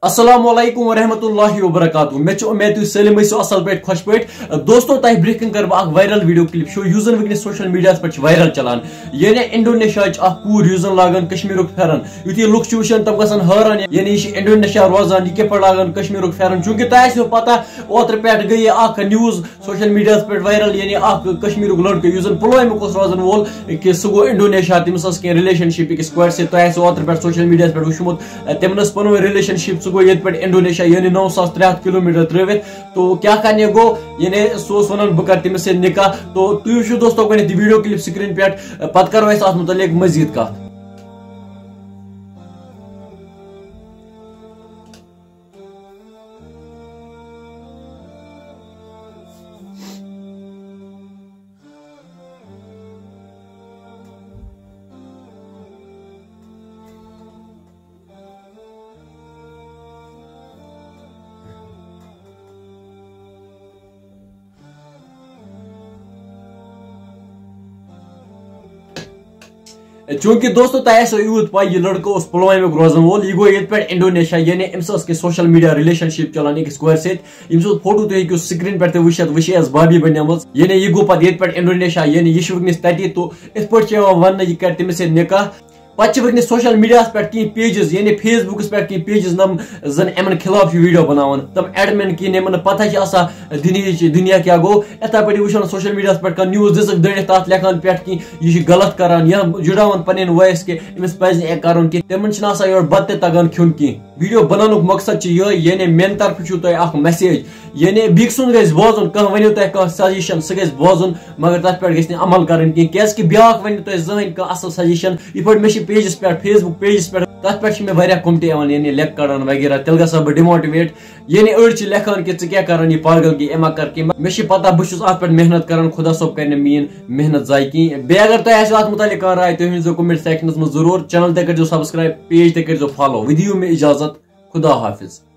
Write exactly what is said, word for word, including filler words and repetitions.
السلام علیکم ورحمۃ اللہ وبرکاتہ۔ مےٚ چھِ اُمید تُہۍ سٲلِم ٲسِو اَصٕل پٲٹھۍ، خۄش پٲٹھۍ۔ دوستو، تۄہہِ برٛونٛہہ کَنہِ کَرٕ بہٕ اَکھ viral video clip show، یُس زَن وٕنکیٚنَس social mediaہَس پٮ۪ٹھ چھِ viral چَلان۔ یعنی انڈونیشیاہٕچ اَکھ کوٗر، یُس زَن لاگان کشمیٖرُک پھٮ۪رَن۔ یُتھُے لُکھ چھِ وٕچھان، تِم گژھان حٲران، یعنی یہِ چھِ انڈونیشیا روزان، یہِ کِتھ پٲٹھۍ لاگان کشمیٖرُک پھٮ۪رَن؟ چوٗنٛکہِ تۄہہِ آسِوٕ پَتہ، اوترٕ پٮ۪ٹھ گٔیے اَکھ news social mediaہَس پٮ۪ٹھ viral، یعنی اَکھ کشمیٖرُک لٔڑکہٕ، یُس زَن پُلوٲمیُک اوس روزان وول، کہِ سُہ گوٚو انڈونیشیا، تٔمِس ٲس کینٛہہ relationship أکِس کورِ سۭتۍ۔ تۄہہِ آسِوٕ اوترٕ پٮ۪ٹھ social mediaہَس پٮ۪ٹھ وٕچھمُت، تِمن ٲس پنٕنۍ relationship، سُہ گوٚو ییٚتہِ پٮ۪ٹھ انڈونیشیا، یعنی نو ساس ترٛےٚ ہتھ کلوٗمیٹر ترٲوِتھ۔ تو کیٛاہ کرنہِ گوٚو، یعنی سُہ اوس ونان، "بہٕ کرٕ تٔمِس سۭتۍ نکاح۔" تو تُہۍ وٕچھِو دوستو گۄڈٕنٮ۪تھ یہِ video clip screen پٮ۪ٹھ، پتہٕ کرو أسۍ اتھ مُتعلق مزید کتھ۔ چوٗنٛکہِ دوستو، تۄہہِ آسیو یوٗت پَے، یہِ لٔڑکہٕ اوس پُلوامیُک روزَن وول، یہِ گوٚو ییٚتہِ پٮ۪ٹھ انڈونیشیا، یعنی أمِس ٲس کینٛہہ social media relationship چَلان أکِس کورِ سۭتۍ، ییٚمہِ سُنٛد فوٹو تُہۍ ہیٚکِو screen پٮ۪ٹھ تہِ وٕچھِتھ، وٕچھ یہِ ٲس بابی بَنیمٕژ، یعنی یہِ گوٚو پَتہٕ ییٚتہِ پٮ۪ٹھ انڈونیشیا، یعنی یہِ چھُ وٕنکیٚنَس تَتی، تو یِتھ پٲٹھۍ چھِ یِوان وَننہٕ، یہِ کَرِ تٔمِس سۭتۍ نِکاح۔ پَتہٕ چھِ وٕنکیٚنَس social mediaہَس پٮ۪ٹھ کینٛہہ pages، یعنی Facebookس پٮ۪ٹھ کینٛہہ pages، نَم زَن یِمَن خلاف چھِ video بَناوان، تِم admin کینٛہہ، یِمَن نہٕ پَتہ چھِ آسان دُنیاہٕچ، دُنیا کیٛاہ گوٚو۔ یِتھے پٲٹھۍ وٕچھان social mediaہَس پٮ۪ٹھ کانٛہہ news دِژٕکھ دٲرِتھ، تَتھ لیکھان پٮ۪ٹھ کہِ یہِ چھُ غلط کران یا جُڑاوان پنٕنۍ voice کہِ أمِس پَزِ نہٕ یہِ کرُن کینٛہہ۔ تِمن چھُنہٕ آسان یورٕ بتہٕ تہِ تَگان کھیوٚن کینٛہہ۔ Video بناونُک مقصد چھُ یِہوٚے، یعنی میٛانہِ طرفہٕ چھُو تۄہہِ اکھ message، یعنی بیٚکہِ سُنٛد گژھِ بوزُن، کانٛہہ ؤنِو تۄہہِ کانٛہہ suggestion، سُہ گژھِ بوزُن، مگر تَتھ پٮ۪ٹھ گژھِ نہٕ عمل کرٕنۍ کینٛہہ، کیٛازِ کہِ بیٛاکھ ؤنِو تۄہہِ زٕہٕنۍ کانٛہہ اَصٕل suggestion۔ یِتھ پٲٹھۍ مےٚ چھِ pageس پٮ۪ٹھ، Facebook pageس پٮ۪ٹھ، تَتھ پٮ۪ٹھ چھِ مےٚ واریاہ comment یِوان، یعنی like کران وغیرہ، تیٚلہِ گژھان بہٕ demotivate۔ یعنی أڑۍ چھِ لیکھان کہِ ژٕ کیٛاہ کران یہِ پاگل گی، اے ما کر کینٛہہ۔ مےٚ چھِ پتہ بہٕ چھُس اتھ پٮ۪ٹھ محنت کران، خدا صٲب کرِ نہٕ میٛٲنۍ محنت ضایع کینٛہہ۔ بیٚیہِ اگر تۄہہِ آسِوٕ اتھ مُتعلق کانٛہہ راے، تُہۍ ؤنۍزیو comment sectionس منٛز ضروٗر۔ Channel تہِ کٔرۍزیو subscribe، page تہِ کٔرۍزیو follow۔ وۄنۍ دِیِو مےٚ اجازت، خدا حافظ۔